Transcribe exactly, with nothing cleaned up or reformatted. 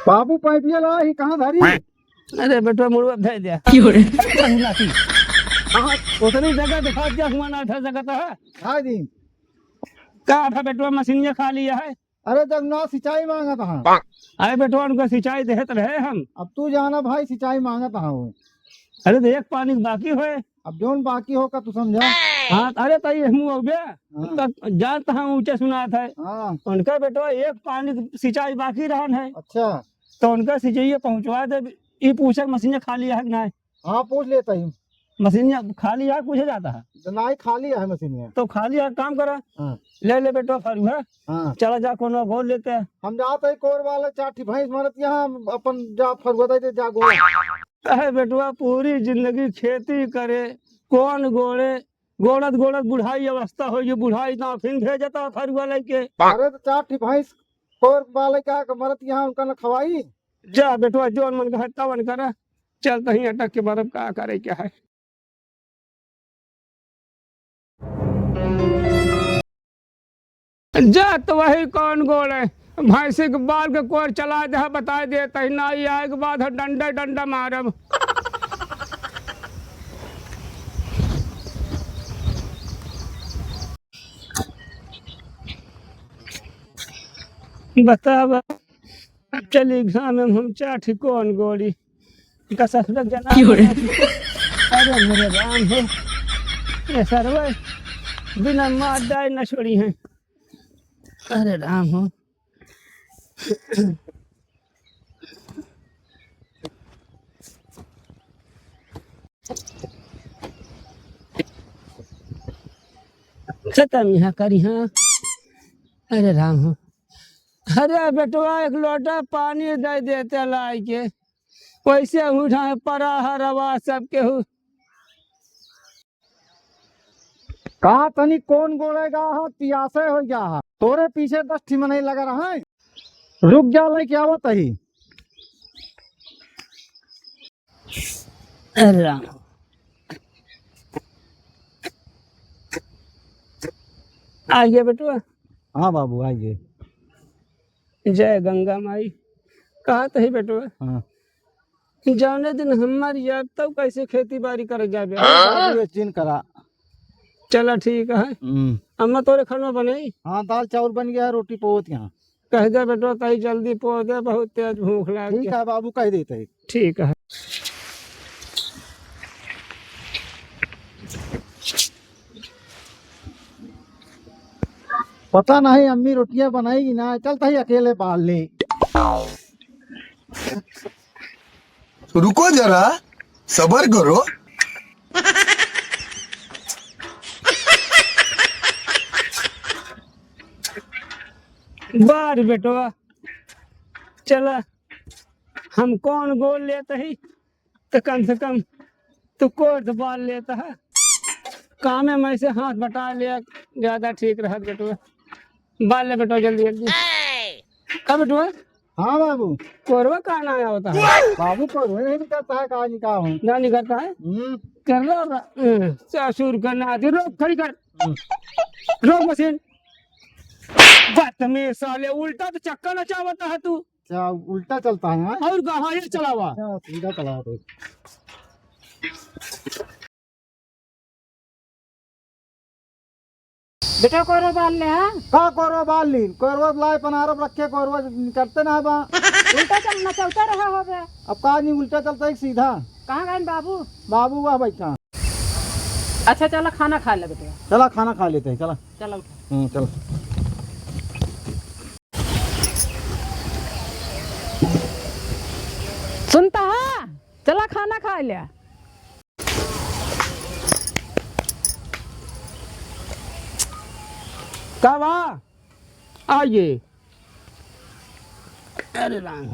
बाबू, पाइपिया ला, ही कहाँ धरी? अरे बेटवा, मुड़वा भेज दिया। क्यों रे? हाँ, उतनी जगह दिखा दिया, हुआ ना था जगह तो है। हाँ जी। का था बेटवा, मशीनिया खाली है? अरे जब ना सिंचाई मांगत हा। अरे बेटवा, उनका सिंचाई देत रहे हम। अब तू जाना भाई, सिंचाई मांगत हा वो। अरे तो एक पानी बाकी होए। अब जौन बाकी हो का तू समझा। हाँ, अरे तई हमू अउबे। हाँ। तो जानत हा ऊंचे सुनात है। हाँ। उनका बेटवा एक पानी सिंचाई बाकी रहन है। अच्छा। तो उनका सिंचाई पहुंचवा दे, ई पूछक मशीन खाली है कि ना? हाँ, पूछ लेता ही। मशीनिया खाली है, पूछे जाता है। तो नाहीं, खाली है मशीनिया। तो खाली है, काम करा। हाँ। ले ले बेटवा फरुहा। हाँ। चला जा, कोनो गोड़ लेते हैं। हम जात ही कोर वाले चार ठी भैंस मरत यहाँ, अपन जा फरुहा दे दे, जा गोड़। अहे बेटवा, पूरी जिंदगी खेती करे, कौन गोड़े, गोड़त गोड़त बुढ़ाई अवस्था हो, ये बुढ़ाई ना फिर भेजता फरुहा लेके। अरे तो चार ठी भैंस कोर वाले का मरत यहाँ, उनका न खवाई। जा बेटवा, जौन मन कहत तवन करा। चल तहीं अटक के मरब, का करे के है। जा तो वही कौन गोड़ है, भैंसी के बाल के कोर चला दे, बता दे तही ना, ई आए के बाद हम डंडा डंडा मारब। बतावा। अब चली घाम में हम चार ठी कौन गोड़ी। इनका ससुर जना। क्यों रे? अरे मेरे राम हो। ये सरवा बिना मार डाय न छोड़ी हैं। अरे राम हो। खत्म यहाँ करी, हाँ। अरे राम हो। अरे बेटवा, एक लोटा पानी दे देते लाई के, वैसे उठा परा हरवा सब केहू। कहा तनी कौन गोड़े गा हा, पियासे हो गया हा। तोरे पीछे दस ठी मनई लगा रहा है। रुक जा, लेके आवत ही। अरे राम। आ गया बेटवा। हाँ बाबू, आ गए। जय गंगा माई। कहा तही बेटवा? हाँ। जौने दिन हमार याद तब कैसे खेती बाड़ी करे जाबे? बाबू, ये चीन करा। चला ठीक है। हम्म। अम्मा तोरे खाना बनाई? हाँ, दाल चावल बन गया है, रोटी पोत यहाँ। कह दे बेटवा, ताई जल्दी पो दे, बहुत तेज भूख लाग ठीक गया। है बाबू, कह देते हैं। ठीक है। पता नहीं अम्मी रोटियां बनाएगी ना, चलता ही अकेले बाल ले। रुको जरा, सबर करो। बार बेटवा, चला, हम कौन गोल लेत ही, तो कम से कम तू कोर तो बाल लेत है। कामे में से हाथ बटा ले, ज्यादा ठीक रहत बेटवा। बाल ले बेटवा, जल्दी जल्दी। का बेटवा? हाँ बाबू। कोरवा का ना आवत है? बाबू, कोरवा नहीं निकलता है, कहाँ निकाल हूँ? ना निकलता है? हम्म। कर लो, हम्म, ससुर का नाती, रोक, खड़ी कर। हम्म। रोक मशीन। बात में साले उल्टा तो चक्का नचावता है तू। अच्छा, उल्टा चलता है, हाँ? और कहाँ ये चलावा? अच्छा, सीधा चलावा तो। बेटा, कोरवा बाल ले, हाँ? का कोरवा बाल लीन? कोरवा लाए पनारब रखे, कोरवा निकलते ना बा। उल्टा चल, नचौता रहा होबे। अब का नहीं, उल्टा चलता है सीधा। कहाँ गए बाबू? बाबू वह बैठा। अच्छा, चला खाना खा ले बेटा। चला खाना खा लेते हैं, चला। चला उठा। हम्म, चला। सुनता है? चला खाना खा ले। का बा? आइए। अरे राम।